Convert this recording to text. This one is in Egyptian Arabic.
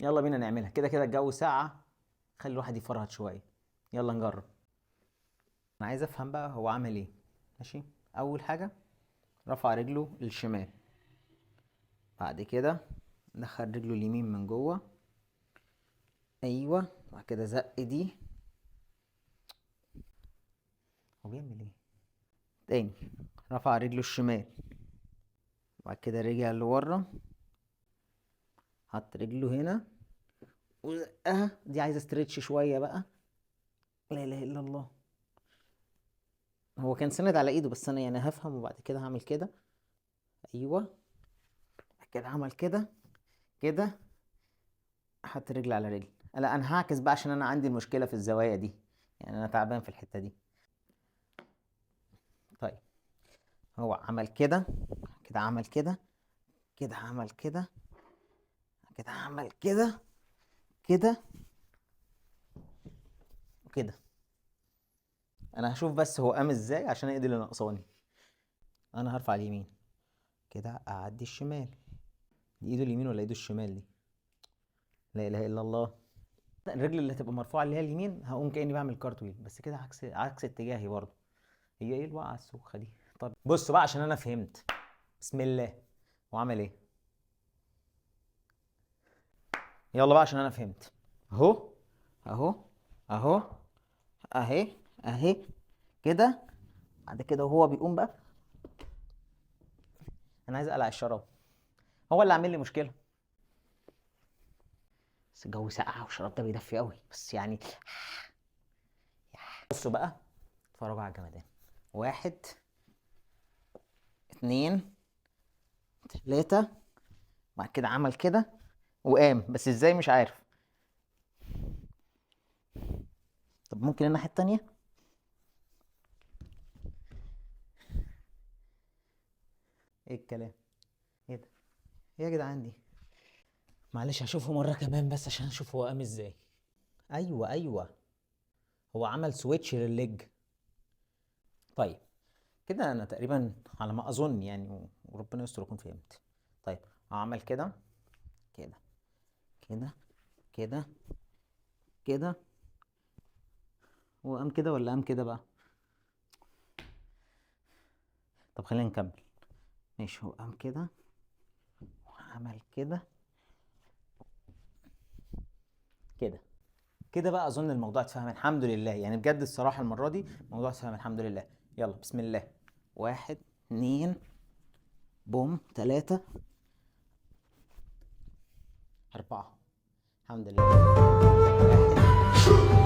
يلا بينا نعملها. كده كده الجو ساقعة، خلي الواحد يفرهد شوية. يلا نجرب. انا عايز افهم بقى هو عمل ايه. ماشي، اول حاجة رفع رجله الشمال، بعد كده دخل رجله اليمين من جوه، ايوه، بعد كده زق دي. هو بيعمل ايه تاني؟ رفع رجله الشمال، بعد كده رجع لورا، حط رجله هنا وزقها. دي عايزه stretch شوية بقى. لا اله الا الله. هو كان سند على ايده، بس انا يعني هفهم وبعد كده هعمل كده. ايوه، بعد كده عمل كده كده، حط رجل على رجل. لا انا هعكس بقى عشان انا عندي المشكلة في الزوايا دي، يعني انا تعبان في الحتة دي. طيب هو عمل كده كده، عمل كده كده، عمل كده كده، عمل كده كده وكده. انا هشوف بس هو قام ازاي عشان ايه اللي ناقصاني. انا هرفع اليمين كده، اعدي الشمال. دي ايده اليمين ولا ايده الشمال دي؟ لا اله الا الله. الرجل اللي هتبقى مرفوعة اللي هي اليمين هقوم كاني بعمل cartwheel، بس كده عكس اتجاهي برضه. هي ايه الوقعة السوخه دي؟ طب بصوا بقى عشان انا فهمت. بسم الله. وعمل ايه؟ يلا بقى عشان انا فهمت. اهو اهو اهو اهي اهي كده. بعد كده وهو بيقوم بقى، انا عايز اقلع الشراب، هو اللي عامل لي مشكلة. بس الجو ساقع والشراب ده بيدفي قوي، بس يعني بصوا بقى اتفرجوا على الجمدان. 1 2 3، بعد كده عمل كده وقام، بس ازاي مش عارف. طب ممكن الناحية التانية؟ ايه الكلام؟ ايه ده؟ ايه يا جدعان دي؟ معلش هشوفه مرة كمان بس عشان اشوف هو قام ازاي. ايوه ايوه، هو عمل switch لل leg. طيب كده انا تقريبا على ما اظن يعني، وربنا يستر اكون فهمت. طيب عمل كده كده كده كده كده، هو قام كده ولا قام كده بقى؟ طب خلينا نكمل. ماشي، هو قام كده وعمل كده كده كده بقى. اظن الموضوع اتفهم الحمد لله، يعني بجد الصراحة المرة دي الموضوع اتفهم الحمد لله. يلا بسم الله. 1 2 بوم 3 4، الحمد لله. 1